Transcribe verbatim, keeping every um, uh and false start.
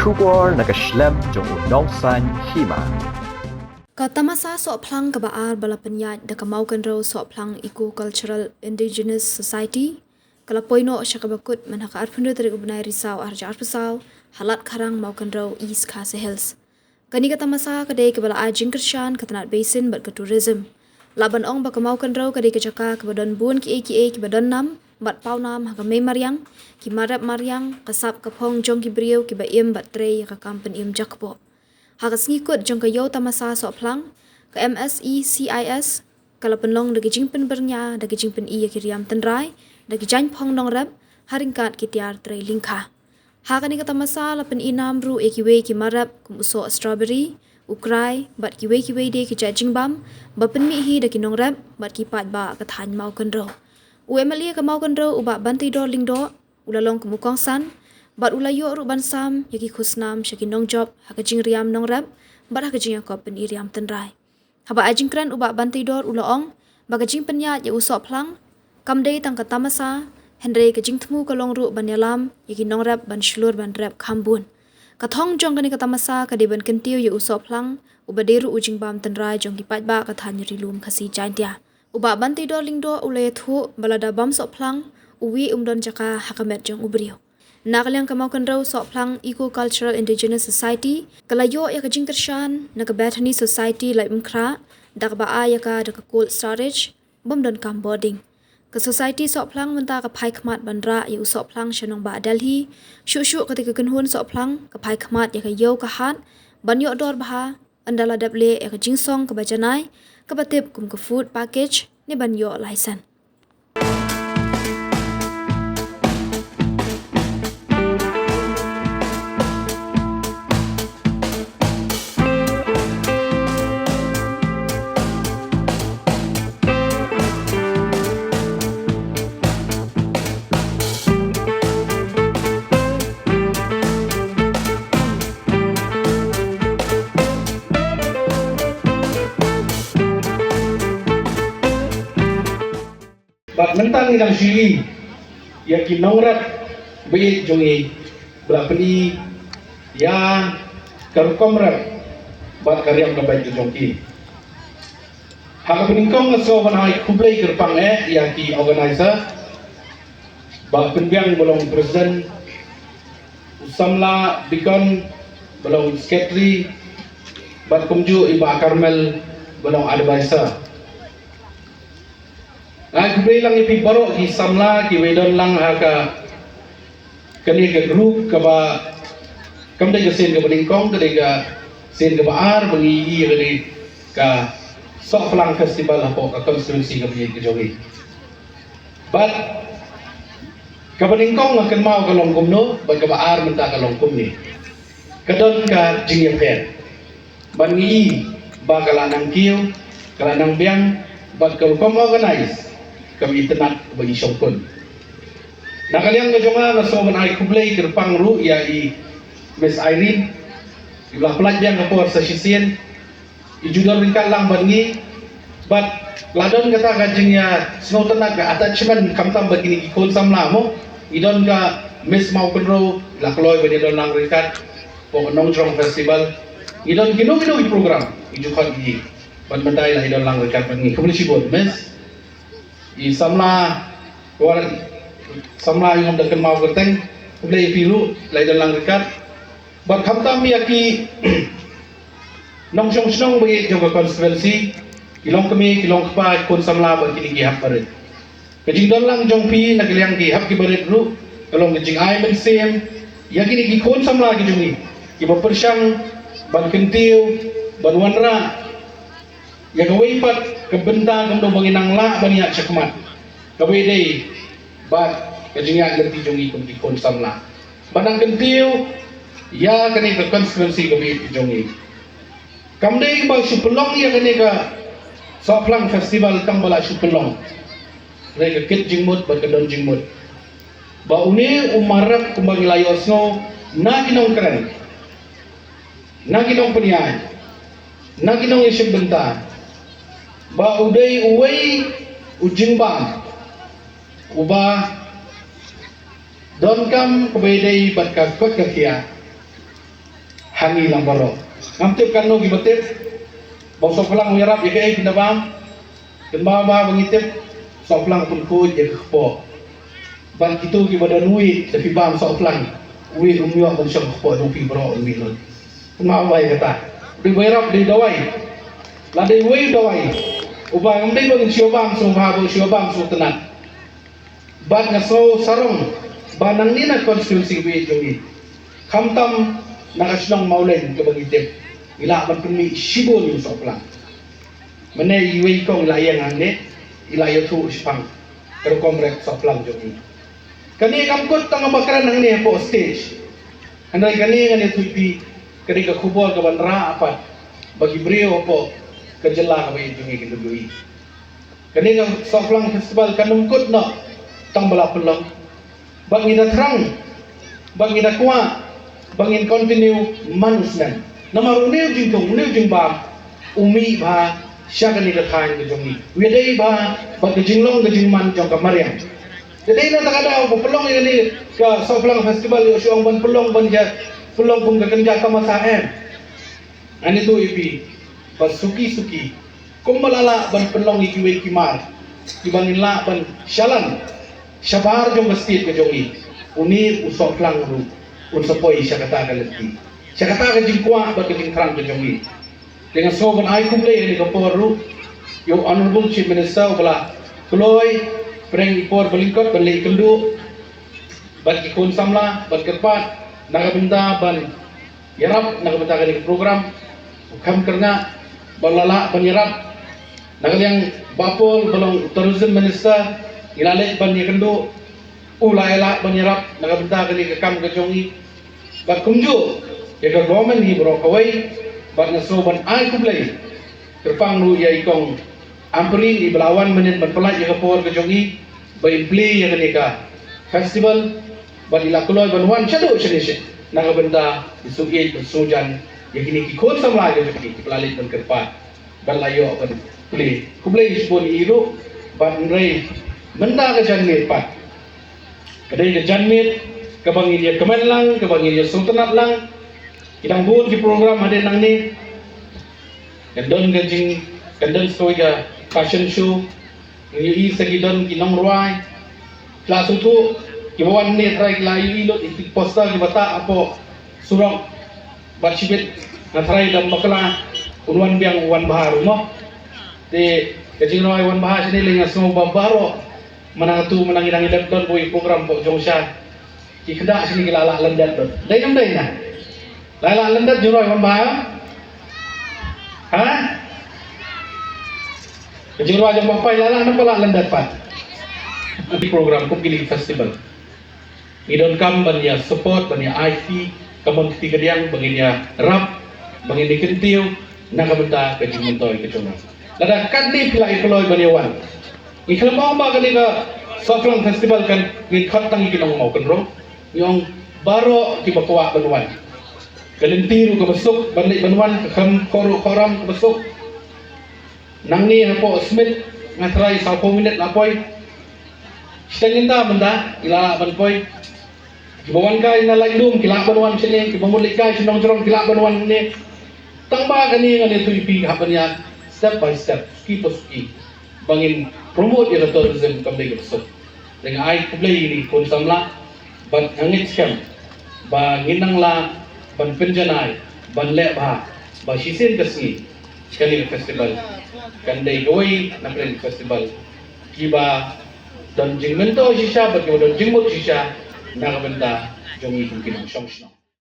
Khubor na ka shlem jong u Nongsaiñ Hima. Ka tamasa Sohphlang kaba ar ba la pynïaid da ka Mawkynrew Sohphlang Eco Cultural Indigenous Society ka la poi noh sha kaba kut mynha ka arphew tarik u bnai Risaw arhajar arphew saw ha Lad Kharang, Mawkynrew, East Khasi Hills. Kane ka tamasa ka dei kaba la ai jingkyrshan ka tnat basin bad ka tourism. Lah ban ong ba ka Mawkynrew ka dei ka jaka kaba don bun kiei kiei kiba don nam bad paw nam ha ka mei mariang, ki mar rep mariang, ka sap ka phong jong ki briew kiba im bad trei ïa ka kam pynim jakpoh. Ha ka sngi kut jong ka Ïew Tamasa Sohphlang, ka M S E C I S ka la pynlong da ka jingpynbyrngia, da ka jingpyni ïa ki riam tynrai, da ki jaiñ phong nongrep ha ryngkat ki tiar trei lyngkha. Ha kane ka tamasa la pyni nam ruh ïa kiwei ki mar rep kum u soh strawberry, u krai bad kiwei kiwei de ki jait jingbam ba pynmih hi da ki nongrep bad ki paidbah ka thaiñ Mawkynrew. U M L A ka Mawkynrew u Bah Banteidor Lyngdoh u la long kum u kongsan bad u la ïoh ruh ban sam ïa ki khusnam sha ki nongjop ha ka jingriam nongrep bad ha ka jingïakop pyni riam tynrai. Haba ai jingkren u Bah Banteidor u la ong ba ka jingpynïaid ïa u Sohphlang kam dei tang ka tamasa, hynrei ka jingthmu ka long ruh ban ïalam ïa ki nongrep ban shlur ban rep kham bun. Ka thong jong kane ka tamasa ka dei ban kyntiew ïa u Sohphlang uba dei ruh u jingbam tynrai jong ki paidbah ka thaiñ Rilum Khasi Jaintia. U Bah Banteidor Lyngdoh u la ïathuh ba lada bam Sohphlang, uwei um don jaka ha ka met jong u briew. Na ka liang ka Mawkynrew Sohphlang Eco Cultural Indigenous Society ka la ïoh ïa ka jingkyrshan na ka Bethany Society Laitumkhrah da kaba ai ïa ka da ka cold storage bym donkam bording. Ka Society Sohphlang mynta ka phai khmat ban rah ïa u Sohphlang sha nongbah Delhi. Shuh shuh kata ka kynhun Sohphlang ka phai khmat ïa ka ïew ka hat ban ïoh dor bha ynda la dep leh ïa ka jingsong kaba janai, kaba tip kum ka food package, ne ban ïoh license. Bad mynta ngi dang shu ïohi ïa ki nongrep ba ïeit jong ngi ba la pyni ïa ka rukom rep bad ka riam ka beit ka jong ki. Ha kaba nyngkong nga sngew ban ai khublei kyrpang eh ïa ki organizer, Bah Pynbiang ba long president, u samla Bikon ba long secretary, bad kumjuh i Bah Carmel ba long advisor. Nga ai khublei lang ïa phi baroh ki samla kiba don lang ha ka, kane ka group kaba kam dei ka sien kaba nyngkong, ka dei ka sien kaba ar ba ngi ïohi ïa kane ka Sohphlang Festival hapoh ka constituency kaba ïeit ka jong ngi. Bad kaba nyngkong nga kynmaw ka long kumno, bad kaba ar mynta ka long kumne. Ka don ka jingïapher. Bad ngi i ba ka la nang kiew, ka la nang biang, bad ka rukom organize kam itynnad ba i shongkun. Na ka liang ka jong nga nga sngew ban ai khublei kyrpang ruh ïa i Miss Irene, i ba la pynlait biang ka por sa shisien, i ju don ryngkat lang bad ngi, bad la don kata ka jingïasngewtynnad, ka attachment khamtam bad kine ki khun samla mo. I don ka Miss Mawkynrew, la kloi ban ïadon lang ryngkat hapoh ka Nongjrong Festival. I don kino kino ki program i ju khot ïa i, bad mynta i la ïadon lang ryngkat bad ngi. Khublei shibun Miss. I samla, war, samla i ngam da kynmaw kyrteng, khublei ïa phi ruh la ïadon lang ryngkat. Bad khamtam ïa ki nongshong shnong ba ïeit jong ka constituency, ki long kmie, ki long kpa, ki khun samla bad kine ki hep barit. Ka jingdon lang jong phi na ka liang ki hep ki barit ruh ka long ka jingai mynsiem ïa kine ki khun samla ki jong ngi, kiba pyrshang ban kyntiew, ban wanrah ïa kawei pat ka bynta kumno ba ngin nang lah ban ïaid shakhmat. Kawei dei bad ka jingïaid lynti jong ngi kum ki khun samla ban nang kyntiew ïa kane ka constituency kaba ïeit ka jong ngi. Kam dei ba shu pynlong ïa kane ka Sohphlang Festival tang ba la shu pynlong. Hynrei ka kit jingmut bad ka don jingmut ba une u mar rep kumba ngi la ïohsngew na ki nongkren, na ki nongpynïaid, na ki nongïashim bynta, ba u dei uwei u jingbam uba donkam kaba ïadei bad ka koit ka khiah, Ha ngi lang baroh. Ngam tip katno kiba tip ba u Sohphlang u ïarap ïa kaei, phi na bam. Kynmaw ba, ba ngi tip, Sohphlang u pynkhuid ïa ka kpoh. Bad kito kiba don uwei, da phi bam Sohphlang, uwei um ïoh ban shong kpoh, dang phi baroh uwei lut. Kynmaw ba ïa kata. Dei ba ïarap, dei dawai. La dei uwei dawai. Uba ngam dei ba ngin shu bam sngewbha, ba shu bam sngewtynnat. Bad nga sngew sarong ba nangne na constituency ba ïeit jong ngi, khamtam na ka shnong Mawleng kaba ngi tip, ngi lah ban pynmih shibun ïa u Sohphlang. Mynne iwei i kong i la ïeng hangne, i la ïathuh shaphang ka rukom rep Sohphlang jong ngi. Kane kam kut tang ba kren hangne hapoh stage. Hynrei kane ngan ïathuh ïa phi, ka dei ka khubor kaban rah pat ba ki briew hapoh ka jylla kaba ïeit jong ngi kin ïohi. Kane ka Sohphlang Festival kan ym kut noh tang ba la pynlong. Ba ngi da thrang, ba ngi da kwah, ba ngin continue man u snem. Namar une u jingthung, une u jingbam, u mih bha sha kane ka thaiñ ka jong ngi. U ïadei bha bad ka jinglong ka jingman jong ka mariang. Ka dei na kata ka daw ba pynlong ïa kane ka Sohphlang Festival, ïoh shu ong ban pynlong, ban ïa pynlong kum ka kynja tamasa, em. Ngan ïathuh ïa phi ba suki suki, kumba la lah ban pynlong ïa kiwei ki mar kiba ngin lah ban shalan shabar jong ka state ka jong ngi, une u Sohphlang ruh un sa poi sha kata ka lynti, sha kata ka jingkwah bad ka jingthrang ka jong ngi. Te nga sngew ban ai khublei ha kane ka por ruh ïa u Honorable Chief Minister uba la kloi pyrshang ïa i por ba lyngkot ban leit kynduh bad ki khun samla, ban kyrpad na ka bynta ban ïarap na ka bynta kane ka program. U Kham Kyrngah ba la lah ban ïarap na ka liang, Bah Paul ba long Tourism Minister, ngi la leit ban ïakynduh, u la ïa lah ban ïarap na ka bynta kane ka kam ka jong ngi. Bad kumjuh ïa ka government hi baroh kawei, bad nga sngew ban ai khublei kyrpang ruh ïa i kong Ampareen iba la wan mynnin ban pyllait ïa ka por ka jong i ba in plie ïa kane ka festival, bad i la kloi ban wan shaduh shane sha na ka bynta i shu ïeit bad shu jan ïa kine ki khun samla ka jong i kiba la leit ban kyrpad bad la ïoh ban plie. Khublei shibun ïa i ruh. Bad hynrei mynta ka janmiet pat ka dei ka janmiet kaba ngin ïa kmen lang, kaba ngin ïa sngewtynnat lang. Ki dang bun ki program hadien nangne. Kan don ka jing, kan don sa kawei ka fashion show. Ngi ïohi sa ki don ki nongrwai. La sngewthuh kiba wan ne trai, la ïohi lut ïa ki poster kiba tah hapoh surok. Bad shibit nga trai da bakla un wan biang, u Wanbha ruh mo. Te ka jingrwai Wanbha shane lei nga sngew ba baroh mynta tu mynta ngi dang ïaleh don kawei program hapoh Jongsha. Ki khynnah shane ki la lah lyndet bad. Dei ne ym dei na? La lah lyndet jingrwai Wanbha? Ha? Ka jingrwai jong Bah Pai la lah ne ym lah lyndet pat? Ki program kum kine ki festival ngi donkam ban ïa support, ban ïa ai kti, ka mon kti kadiang, ba ngin ïarap, ba ngin ïa kyntiew na ka bynta ka jingmyntoi ka jong ngi. Lada katne phi la ïa kloi ban ïa wan, ngi khlem ong ba kane ka Sohphlang Festival kan ngin khot tang ïa ki nong Mawkynrew. Ngi ong baroh kiba kwah ban wan. Ka lynti ruh kaba suk ban leit ban wan, ka kham khohruh khohram kaba suk. Nangne hapoh Smit nga trai sawphew minit la poi. Shiteng ynda mynda ngi la lah ban poi. Kiba wan kai na Laitdom ki lah ban wan shane, kiba mut leit kai sha Nongjrong ki lah ban wan hangne. Tang ba kane ngan ïathuh ïa phi, hap ban ïa step by step, suki pa suki, ba ngin promote ïa ka tourism kam dei kaba suk. Te nga ai khublei ïa ki khun samla bad nga ngeit skhem ba ngin nang lah ban pynjanai, ban leh bha, ba shisien ka sngi kane ka festival kan dei kawei na pdeng ka festival kiba don jingmyntoi shisha bad kiba don jingmut shisha na ka bynta jong ngi kum ki nongshong shnong.